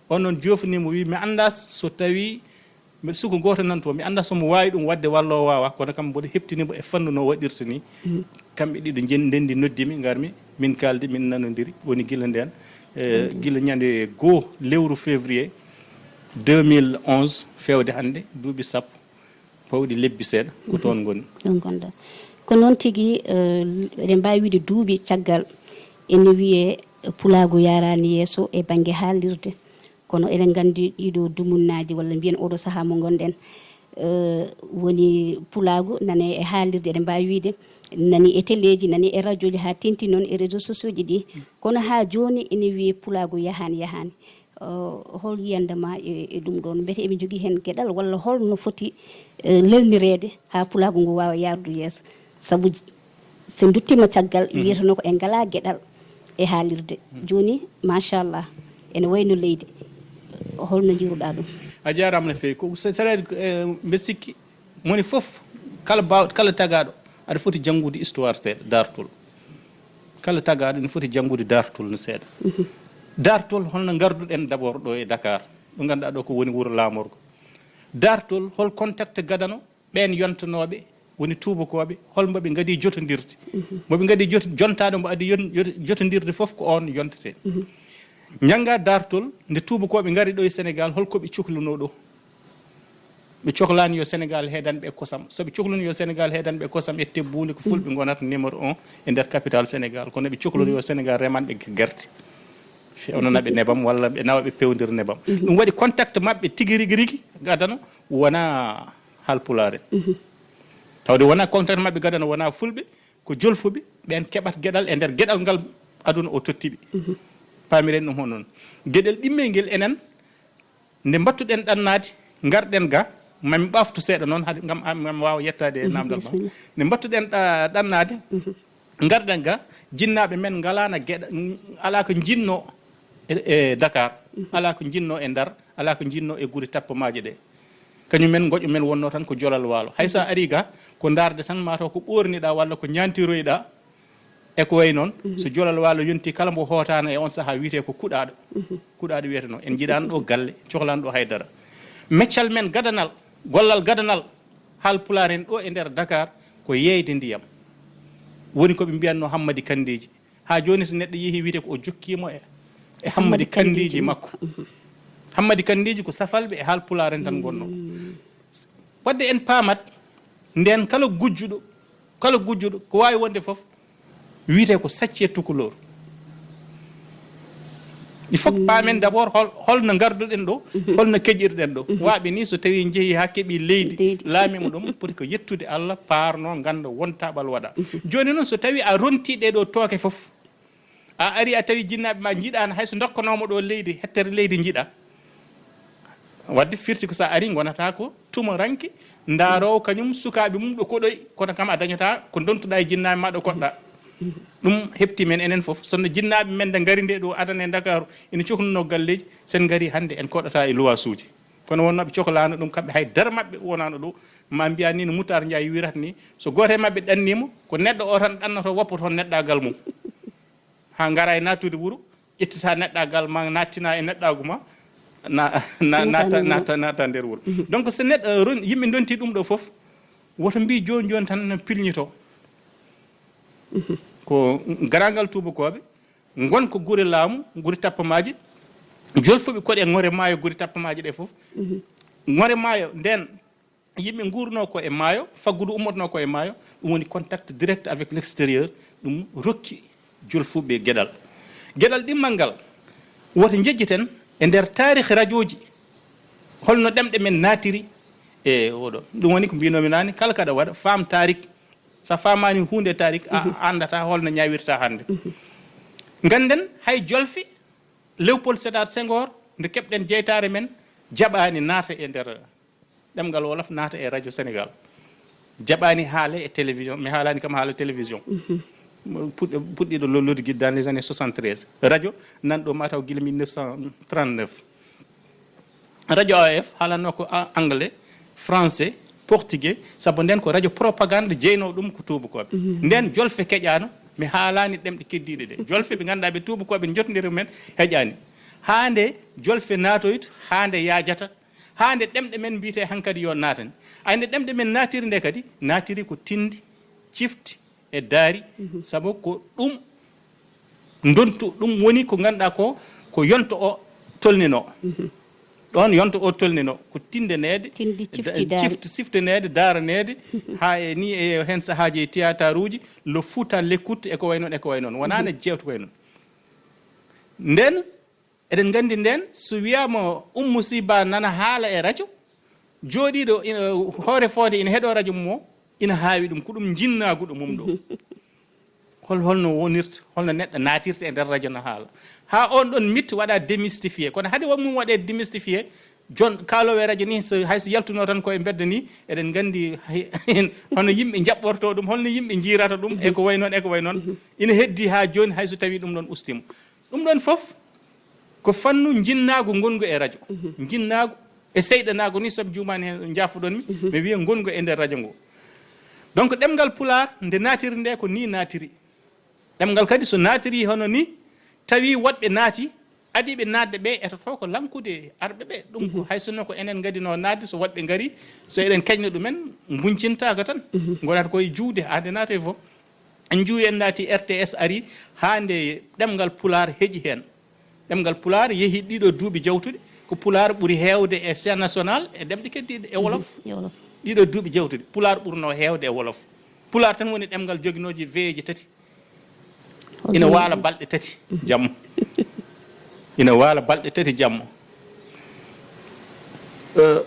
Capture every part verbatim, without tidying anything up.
On noon joofnii mo, wi mi anndaa so tawi mbeɗa suka gooto nan toon, mi anndaa so mo waawi ɗum waɗde walla o waawaa, kono kam mboɗo heɓtini mo e fannu no waɗirta ni. Kamɓe ɗiɗo njen-, ndenndi noddi mi, ngar mi, min kaaldi, min nanondiri, woni gila ndeen, e, gila ñande goo lewru février deux mille onze, feewde hannde duuɓi sappo, pawɗi lebbi seeɗa, ko toon ngoni. Ɗon ngonɗon. Ko noon tigi, eh, eɗen mbaawi wiyde duuɓi caggal ene wiyee pulaagu yahraani yeeso e bannge haalirde. Kono eɗen nganndi ɗiɗo dumunnaaji, walla mbiyen oɗo sahaa mo ngonɗen, eh, woni pulaagu nane e haalirde, eɗen mbaawi wiyde nani e teleeji, nani e rajooji, haa teeŋti noon e réseaux sociaux ji ɗi. Kono haa jooni ene wiyee pulaagu yahaani, yahaani. O, hol yiyannde ma e, e ɗum ɗoon? Mbete eɓe njogii heen geɗal, walla hol no foti, eh, lelnireede haa pulaagu ngu waawa yahrude yeeso? Sabu j-, so en nduttiima caggal, wiyetenoo ko en ngalaa geɗal e haalirde. Jooni, machallah, ene wayi no leydi. Hol no njiiruɗaa ɗum? A jaaraama no feewi. Ko, c'est-à-dire, eh, mbeɗa sikki moni fof, kala baaw-, kala tagaaɗo, aɗa foti janngude histoire seeɗa, daartol. Kala tagaaɗo ene foti janngude daartol no seeɗa. Daartol, holno ngarduɗen d'abord ɗo e Dakar, ɗo ngannduɗaa ɗo ko woni wuro laamorgo. Daartol, hol contact gadano ɓeen yontanooɓe woni tuubakooɓe, hol mbo ɓe ngadii jotondirde? Mbo ɓe ngadii jot-, jontaade mbo adii yon-, jot-, jotondirde fof ko oon yontetee. Njanngaa daartol, nde tuubakooɓe ngari ɗo e Sénégal, hol ko ɓe coklunoo ɗo? Ɓe coklaani yo Sénégal heedan ɓe kosam. So ɓe coklunoo yo Sénégal heedan ɓe kosam e tebbuuli, ko fulɓe ngonata numéro un e nder capital Sénégal. Kono ɓe coklunoo yo Sénégal reman ɓe gerte. Feewna ɓe nebam walla ɓe nawa ɓe pewndir nebam. Ɗum waɗi contact maɓɓe tigi rigi rigi gadano wonaa Haalpulaar en. Tawde wonaa contact maɓɓe gadano wonaa fulɓe, ko jolfuɓe, ɓeen keɓat geɗal e nder geɗal ngal aduna o totti ɓe. Paamiren ɗum hono noon. Geɗel ɗimmel ngel enen, nde mbattuɗen ɗannaade, ngarɗen ga, mami ɓaftu seeɗa noon, hade ngam, ngam waawa yettaade e naamndal ma. Nde mbattuɗen ɗa-, ɗannaade, ngarɗen ga, jinnaaɓe men ngalaana geɗa, alaa ko njinnoo e, e Dakar, alaa ko njinnoo e Ndar, alaa ko njinnoo e gure tappamaaje ɗe. Kañum men, ngoƴo men wonnoo tan ko jolal waalo. Hay so a arii ga, ko ndaarde tan, maa taw ko ɓoorniɗaa walla ko ñaantiroyɗaa, e ko wayi noon, so jolal waalo yontii, kala mbo hootaano e oon sahaa, wiyetee ko kuɗaaɗo. Kuɗaaɗo wiyetenoo. En njiɗaano ɗo galle, en cohlaano ɗo hay dara. Meccal men gadanal, gollal gadanal, Haalpulaar en ɗo e nder Dakar, ko yeeyde ndiyam. Woni ko ɓe mbiyatnoo Hammadi Kanndeeji. Haa jooni, so neɗɗo yehii, wiyetee ko o jokkiima e, e Hammadi Kanndeeji makko. Hammadi Kanndeeji ko safalɓe e Haalpulaar en tan ngonnoo. Waɗde en paamat, ndeen kala gujjuɗo, kala gujjuɗo, ko waawi wonde fof, wiyetee ko sacce tukulóor. Il faut que paamen d'abord hol, holno ngarduɗen ɗo, holno keƴirɗen ɗo. Waaɓe ni, so tawii njehii haa keɓii leydi, laamiima ɗum, poti ko yettude Allah, paarnoo, ngannda won taaɓal waɗaa. Jooni noon, so tawii a rontii ɗee ɗoo tooke fof, a arii a tawi jinnaaɓe ma njiɗaano, hay so ndokkanoo ma ɗo leydi, hettere leydi njiɗaa. Waɗde firti ko so a arii ngonata ko tumaranke, ndaaroowo kañum sukaaɓe mum ɗo koɗoy, kono kam a dañataa ko ndontuɗaa e jinnaaɓe ma ɗo koɗɗaa. Ɗum heɓtii men enen fof. Sinno jinnaaɓe men nde ngari nde ɗo adana e Ndakaaru, ina coklunoo galleeji, so en ngarii hannde en koɗataa e luwaasuuji. Kono wonnooɓe coklaano ɗum, kamɓe hay dara maɓɓe wonaano ɗo. Ma mbiyaa ni no Mutaar Njaay wiyrata ni, so gooto e maɓɓe ɗanniima, ko neɗɗo o tan ɗannoto, woppa toon neɗɗaagal mum. Haa ngara e naattude wuro, ƴettita neɗɗaagal ma, naattina e neɗɗaagu ma, na-, na-, naata, naata, naata nder wuro. Donc, so neɗɗo, eh, ron-, yimɓe ndonti ɗum ɗo fof, woto mbii jooni jooni tan no pilñitoo. Ko garaangal tuubakooɓe, ngon ko gure laamu, gure tappamaaji, jolfuɓe koɗe ŋore maayo gure tappamaaji ɗe fof. Ŋore maayo nden, yimɓe nguurnoo ko e maayo, faggudu ummotonoo ko e maayo, ɗum woni contact direct avec l'extérieur, ɗum rokki jolfuɓe geɗal. Geɗal ɗimmal ngal, woto njejjiten e nder taarih rajooji, holno ɗemɗe men naatiri e oɗo. Ɗum woni ko mbinoomi naane, kala kaɗa waɗa, faam tarik. So a faamaani huunde e tarik, a, a anndataa holno ñaawirta hannde. Ngannden hay jolfe Léopold Sédar Senghor, nde keɓɗen jeytaare men, jaɓaani naata e nder ɗemngal wolof, naata e rajo Senegaal. Jaɓaani haale e télévision, mi haalaani kam haala télévision. Puɗɗi-, puɗɗiiɗo lollude gila dans les années soixante-treize. Rajo nan ɗo mataw gila mille neuf cent trente-neuf. Radio A F haalanno ko a- anglais, français, portugais, sabu nden ko radio propagande jeynoo ɗum ko tuubakooɓe. Nden jolfe keƴaano, mi haalaani ɗemɗe keddiiɗe ɗe. Jolfe ɓe ngannduɗaa ɓe tuubakooɓe njotondiri men heƴaani. Haa nde jolfe naatoyto, haa nde yaajata, haa nde ɗemɗe men mbiyetee hankadi yo naatani. Ay nde ɗemɗe men naatiri nde kadi, naatiri ko tindi, cifti, e daari, sabu ko ɗum ndontu, ɗum woni ko ngannduɗaa ko, ko yonto o tolninoo. Ɗoon yonto o tolninoo, ko tindeneede, Tindi, da- cifti, daari. Cifti, sifteneede, daaraneede, haa e ni e heen sahaaji e théâtre uji, le foot à l'écoute e ko way noon, e ko way noon. Wonaa ne jeewta ko way noon. Nden, eɗen nganndi nden, so wiyaama Ummu Siba nana haala e rajo, jooɗiiɗo ina, hoore foonde ina heɗoo rajo mum o, ina haawi ɗum, ko ɗum njinnaagu ɗo mum ɗo. Hol, holno wonirta, holno neɗɗo naatirta e nder rajo no haala? Haa on ɗon mit waɗa démystifié. Kono hade wa-, mum waɗe démystifié, jon kaaloowo e rajo ni, so, hay so yaltunoo tan ko e mbedda ni, eɗen nganndi hay, hono yimɓe njaɓɓortoo ɗum, holno yimɓe njiirata ɗum, e ko way noon, e ko way noon. Ina heddi haa jooni, hay so tawii ɗum ɗon ustiima. Ɗum ɗon fof ko fannu njinnaagu ngongu e rajo. Njinnaagu e seyɗanaagu ni, sabu juumaani heen, njaafoɗon mi, mi wiya ngongu e nder rajo ngo. Donc, ɗemngal Pulaar, nde naatiri nde, ko ni naatiri. Ɗemngal kadi, so naatiri hono ni, tawi woɗɓe naati, adiiɓe naatde ɓe, etoto ko lankude arɓe ɓe. Ɗum ko hay sinno ko enen ngadinoo naatde, so woɗɓe ngari, so eɗen kañna ɗumen, mbuñcintaaka tan. Ngonata koye juuwde haa nde naatoy fof. En njuwi en naati R T S ari, haa nde ɗemngal Pulaar heƴi heen. Ɗemngal Pulaar yehi ɗiɗo duuɓi jawtuɗi, ko Pulaar ɓuri heewde e chaîne nationale e ɗemɗe keddiiɗe e Wolof. Mhm, e Wolof. Ɗiɗo duuɓi jawtuɗi, Pulaar ɓurnoo heewde e Wolof. Pulaar tan woni ɗemngal joginooji veyeeji tati. Ina waala balɗe tati jamma. Ina waala balɗe tati jamma. Eh,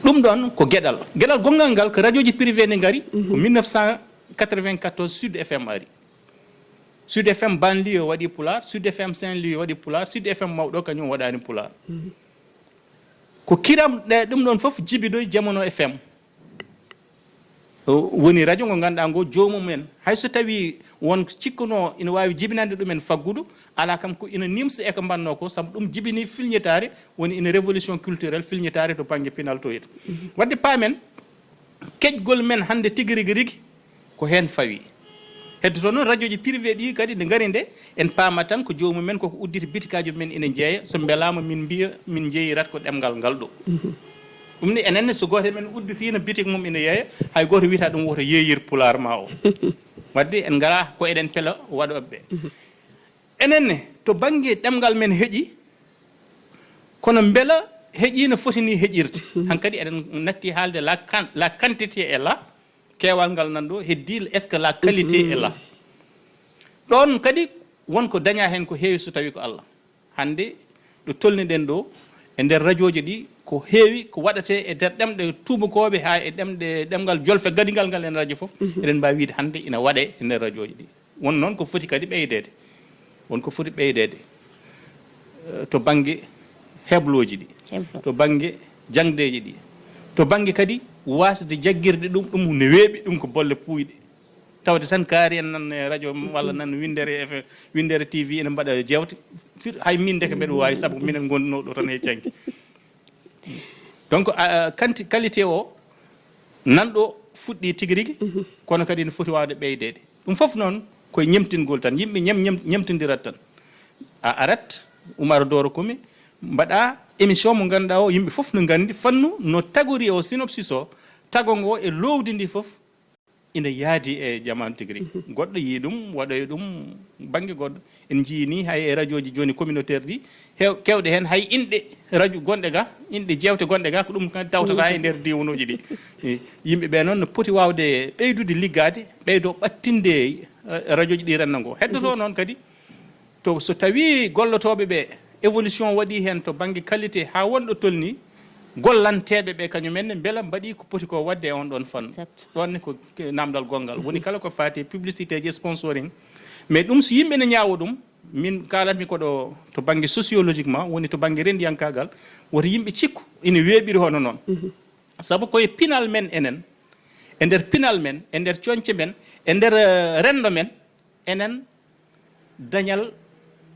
ɗum ɗoon ko geɗal. Geɗal gonngal ngal ko rajooji privé ne ngari, ko mille neuf cent quatre-vingt-quatorze Sud F M ari. Sud F M banlieue waɗi Pulaar, Sud F M Saint-Louis waɗi Pulaar, Sud F M mawɗo kañum waɗaani Pulaar. Ko kiram ɗe ɗum ɗoon fof jibidoyi Jamono F M. O woni radio ngo ngannduɗaa ngo joomum en. Hay so tawii won cikkunoo ina waawi jibinande ɗum en faggudu, alaa kam ko ina nimsa e ko mbannoo ko, sabu ɗum jibini filñitaare, woni ina révolution culturelle filñitaare to bannge pinal to yeto. Waɗde paamen, keƴgol men hannde tigi rigi rigi ko heen fawi. Heddoto noon rajooji privé ɗi kadi nde ngari nde, en paama tan ko joomum en koko udditi bitikaaji mum en ina njeeya, so mbelaama min mbiya min njeeyirat ko ɗemngal ngal ɗo. Ɗum ni enen ne so gooto e men udditiino bitik mum ina yeeya, hay gooto wiyata ɗum woto yeeyir Pulaar ma o. Waɗde en ngalaa ko eɗen pela waɗooɓe ɓe. Enen ne to bannge ɗemngal men heƴi, kono mbela heƴi no foti ni heƴirde? Hankadi eɗen natti haalde la quan-, la quantité et la, keewal ngal nan ɗo, heddi est-ce que la qualité est là? Ɗoon kadi won ko dañaa heen ko heewi so tawii ko Allah. Hannde ɗo tolniɗen ɗo, e nder rajooji ɗi, ko heewi ko waɗatee e nder ɗemɗe tuubakooɓe haa e ɗemɗe, ɗemngal jolfe gadingal ngal en rajo fof, eɗen mbaawi wiyde hannde ina waɗee e nder rajooji ɗi. Won noon ko foti kadi ɓeydeede. Won ko foti ɓeydeede, eh, to bannge heblooji ɗi, heblo, to bannge jaŋdeeji ɗi, to bannge kadi waasde jaggirde ɗum, ɗum ne weeɓi, ɗum ko bolle puuyɗe. Tawde tan kaari en nan e rajo walla nan winndere F M, winndere T V ene mbaɗa jeewte. Fir-, hay min ndeke mbeɗa waawi, sabu minen ngonnoo ɗo tan he canki. Donc, a, a, quanti-, qualité o nan ɗo fuɗɗi tigi rigi, kono kadi ne foti waawde ɓeydeede. Ɗum fof noon koye ñemtingol tan, yimɓe ñem-, ñem-, ñemtindirat tan. A arat, Umar Doro Kumi, mbaɗa émission mo ngannduɗaa o, yimɓe fof no nganndi fannu no tagori o, synopsis o, tago ngo e loowdi ndi fof, ina yaadi e jamaanu tigi rigi. Goɗɗo yii ɗum, waɗoyi ɗum bannge goɗɗo. En njiyii ni hay e rajooji jooni communautaire ɗi, heew-, keewɗe heen hay inɗe rajo gonɗe ga, inɗe jeewte gonɗe ga, ko ɗum kan tawtata e nder diiwanuuji ɗi. E, yimɓe ɓe noon no poti waawde ɓeydude liggaade, ɓeydo ɓattinde, eh, rajooji ɗi renndo ngo. Heddoto noon kadi, to, so tawii gollotooɓe ɓe, évolution waɗii heen to bannge qualité haa won ɗo tolnii, gollanteeɓe ɓe kañum en ne mbela mbaɗii ko poti ko waɗde e on ɗon fannu. Exact. Ɗoon ne ko ke-, namdal gonngal. Woni kala ko faati e publicité ji, sponsoring. Mais ɗum so yimɓe ne ñaawo ɗum, min kaalatmi ko ɗo to bannge sociologiquement, woni to bannge renndiyankaagal, woto yimɓe cikku ina weeɓiri hono noon. Sabu koye pinal men enen, e nder pinal men, e nder coñce men, e nder, eh, renndo men, enen dañal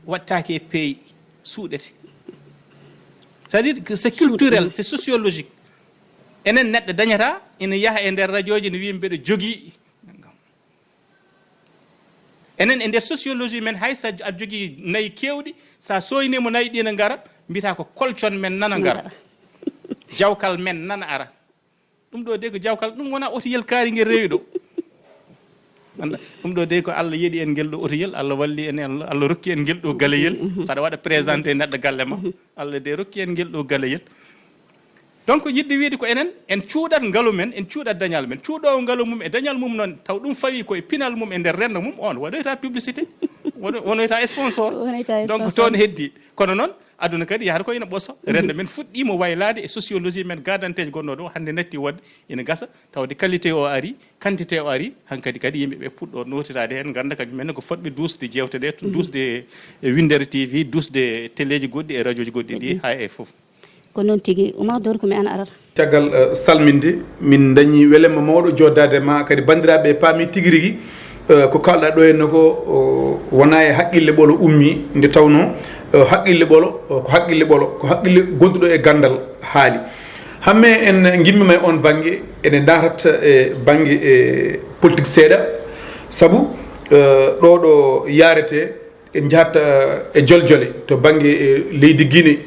waɗtaake e peeyi, suuɗete. C'est-à-dire que c'est culturel, c'est sociologique. Enen neɗɗo dañata ina yaha e nder rajooji ne wiya mbeɗa jogii. Enen e nder sociologie men, hay so a jogii nayi keewɗi, so a sooynii mo nayi ɗi ne ngara, mbiyata ko kolcon men nana ngara. Jawkal men nana ara. Ɗum ɗo de ko jawkal, ɗum wona otiyel kaari ngel rewi ɗo. Anda, ɗum ɗo de ko Allah yeɗi en ngel ɗo otiyel, Allah walli en, Allah, Allah rokki en ngel ɗo galeyel. Saɗa waɗa présenté neɗɗo galle ma, Allah de rokki en ngel ɗo galeyel. Donc yiɗde wiide ko enen, en cuuɗat ngalu men, en cuuɗat dañal men. Cuuɗoowo ngalu mum e dañal mum noon, taw ɗum fawi ko e pinal mum e nder renndo mum, on waɗoyta publicité, waɗo-, wonoyta sponsor. Wonoyta Donc sponsor. Toon heddi. Kono noon, aduna kadi yahata ko ina ɓoso. Renndo men fuɗɗiima waylaade e sociologie men gaadanteejo gonɗo ɗo, hannde natti waɗde ina gasa, tawde qualité o ari, quantité o ari, hankadi kadi yimɓe ɓe puɗɗo nootitaade heen, ngannda kadi men ko fotɓe duusde jeewte ɗe, duusde e Winndere T V, duusde teleeji goɗɗi e rajooji goɗɗi ɗi, haa e fof. Ko noon tigi. Oumar Dor, ko mi aan arata. Caggal, eh, salminde, min dañi welemma mawɗo jooɗdaade ma, kadi banndiraaɓe paami tigi rigi, eh, ko kaalɗaa ɗo henne ko, o, wonaa e haqqille ɓolo ummi, nde tawnoo, eh, haqqille ɓolo, eh, ko haqqille ɓolo, ko haqqille gonduɗo e ganndal haali. Hamme en ngimmima e on bannge, ene ndaarata e bannge e politique seeɗa, sabu, eh, ɗo ɗo yaarete, en njahat, eh, e joljole to bannge, eh, leydi Guinée.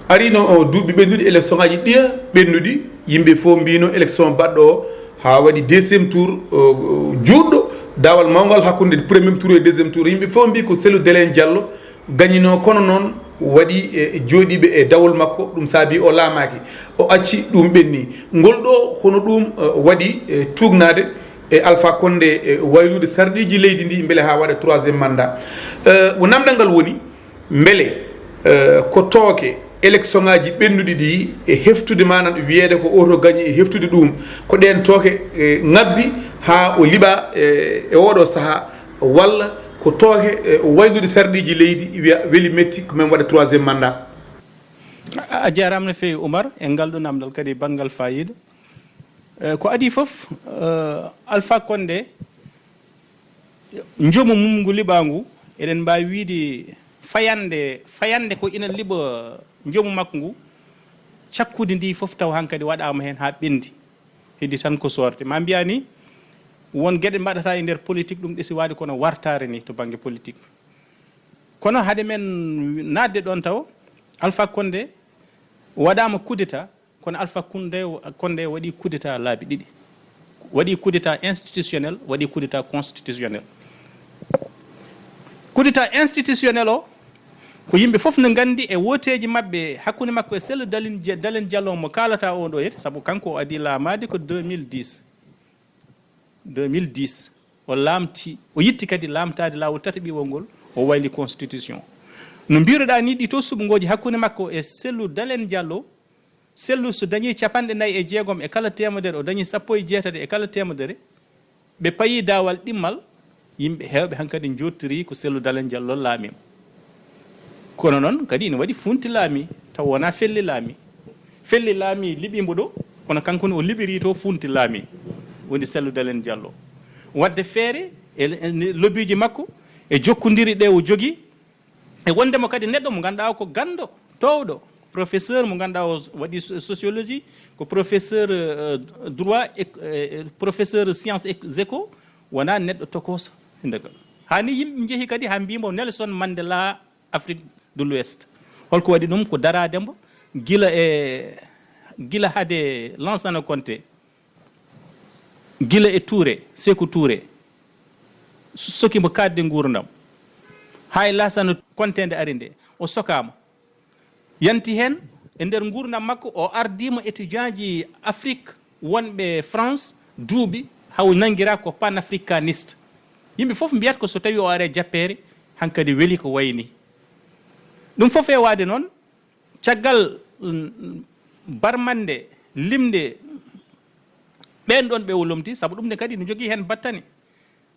Arino o duuɓi ɓennuɗi, élection ngaji ɗiya ɓennuɗi, yimɓe fof mbino élection baɗɗo o, haa waɗi deuxième tour, eh, juutɗo, daawal mawngal hakkunde premier tour e deuxième tour. Yimɓe fof mbi ko Cellou Dalein Diallo gañino, kono noon waɗi, eh, jooɗiiɓe e dawol makko, ɗum saabi o laamaaki. O acci ɗum ɓenni. Ngol ɗo, hono ɗum, eh, waɗi, eh, tuugnaade e Alpha Condé, e waylude sarɗiiji leydi ndi mbele haa waɗa troisième mandat. Eh, ko namdal ngal woni, mbele, eh, ko tooke élection ngaji ɓennuɗi ɗi e heftude, maanaam wiyeede ko oto gañi e heftude ɗum, ko ɗeen tooke, eh, ngabbi haa o liɓa, eh, e oɗo sahaa, walla ko tooke, eh, waylude sarɗiiji leydi wiya weli metti ko men waɗa troisième mandat? A, a jaaraama no feewi, Oumar, e ngal ɗo namdal kadi banngal faayiida. Eh, ko adii fof, eh, Alpha Condé, njomu mum ngu liɓaa ngu, eɗen mbaawi wiyde fayannde, fayannde ko ina liɓa njomu makko ngu, cakkude ndi fof taw hankadi waɗaama heen haa ɓenndi. Heddii tan ko soorde. Ma mbiyaa ni, won geɗe mbaɗata e nder politique, ɗum ɗesi waade kono wartaare ni to bannge politique. Kono hade men naatde ɗoon taw, Alpha Condé waɗaama coup d'État, kono Alpha Condé, Condé waɗi coup d'État laabi ɗiɗi. Waɗi coup d'État institutionnel, waɗi coup d'État constitutionnel. Coup d'État institutionnel o, ko yimɓe fof no nganndi e wooteeji maɓɓe hakkunde makko e Cellou Dalein, Dalein Diallo mo kaalata o ɗo yet, sabu kanko o adii laamaade ko deux mille dix. Deux mille dix, o laamti, o yitti kadi laamtaade laawol tataɓiwol ngol, o wayli constitution. No mbiruɗaa ni, ɗi to suɓngooji hakkunde makko e Cellou Dalein Diallo, Cellou so dañi capanɗe nayi e jeegom e kala teemedere, o dañi sappo e jeetati e kala teemedere, ɓe payi daawal ɗimmal, yimɓe heewɓe hankadi njooɗtorii ko Cellou Dalein Diallo laamii. Kono noon kadi ina waɗi funti laamii, taw wonaa felli laamii. Felli laamii liɓiimo ɗo, kono kanko ne o liɓirii to funti laamii, woni Cellou Dalein Diallo. Waɗde feere e, e lobiiji makko, e jokkondiri ɗe o jogii, e wonde mo kadi neɗɗo mo ngannduɗaa ko ganndo toowɗo, professeur mo ngannduɗaa o waɗi so-, sociologie, ko professeur, euh, droit e, e professeur sciences éco, wonaa neɗɗo tokooso e nder ɗo. Haa ni yimɓe njehi kadi haa mbiimo Nelson Mandela Afrique de l'Ouest. Holko waɗi ɗum? Ko daraade mbo gila e, gila hade Lansana Conté, gila e Touré, Sékou Touré, soki mbo kaɗde nguurndam. Haa e Lansana Conté nde ari nde, o sokaama. Yanti heen, e nder nguurndam makko, o ardiima étudiant ji Afrique wonɓe France duuɓi, haw nanngiraa ko panafricaniste. Yimɓe fof mbiyata ko so tawii o ari e jappeere, hankadi weli ko wayi nii. Ɗum fof feewaade noon, caggal, mm, barmannde, limnde ɓeen ɗoon ɓe o lomti, sabu ɗum ne kadi no jogii heen battane.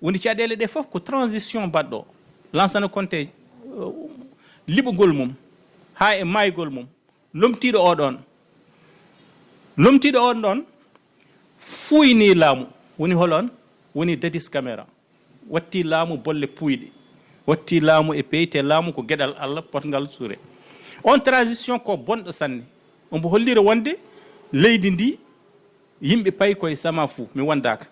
Woni caɗeele ɗe fof ko transition baɗɗo. Lansana Conté, uh, liɓugol mum, haa e maaygol mum, lomtiiɗo o ɗoon. Lomtiiɗo on ɗoon fuynii laamu, woni hol on? Woni Dadis Camara. Watti laamu bolle puuyɗe. Watti laamu e peyte laamu ko geɗal Allah potngal suure. On transition ko bonɗo sanne. Omo hollira wonde leydi ndi yimɓe payi koye sama fou, mi wondaaka.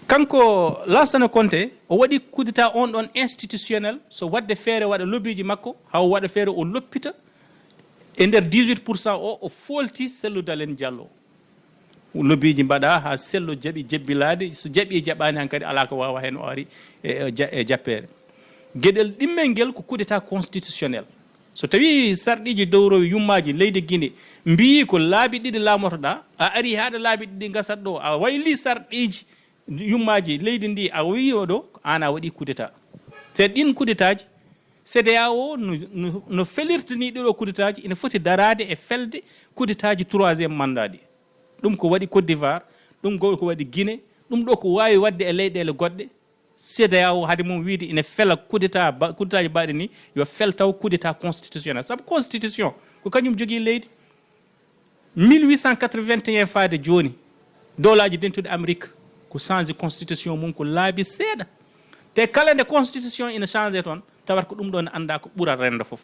Kanko Lansana Konte, o waɗi coup d'état on ɗon institutionnel, so waɗde feere waɗa lobbyji makko, haw waɗa feere o loppita. E nder dix-huit pour cent o, o foolti Cellou Dalein Diallo. Lobbyji mbaɗa ha Cellou jaɓi jebbilaade, so jaɓi e jaɓaani hankadi alaa ko waawa heen, o ari e, e ja-, e jappeere. Geɗel ɗimmel ngel ko coup d'état constitutionnel. So tawi sarɗiiji dowrowi yummaaji leydi Guinée mbiyi ko laabi ɗiɗi laamotoɗa, a ari haɗa laabi ɗiɗi gasat ɗo, a wayli sarɗiiji yummaaji leydi ndi, a wiyi oɗo, an a waɗi coup d'état. Te ɗin coup d'état ji, CEDEAO no, no, no felirta ni ɗiɗo coup d'état ji, ina foti daraade e felde coup d'état ji troisième mandat ɗi. Ɗum ko waɗi Côte d'Ivoire, ɗum ko, ko waɗi Guinée, ɗum ɗo ko waawi waɗde e leyɗeele goɗɗe. CEDEAO hade mum wiide ina fela coup d'état ba-, coup d'état ji mbaɗi ni, yo fel taw coup d'état constitutionnel. Sabu constitution ko kañum jogii leydi. Mille huit cent quatre-vingt-un faade jooni, Dowlaaji Dentuɗi Amérique ko change constitution mum ko laabi seeɗa. Te kala nde constitution ina change toon, tawata ko ɗum ɗo ne anndaa ko ɓura renndo fof.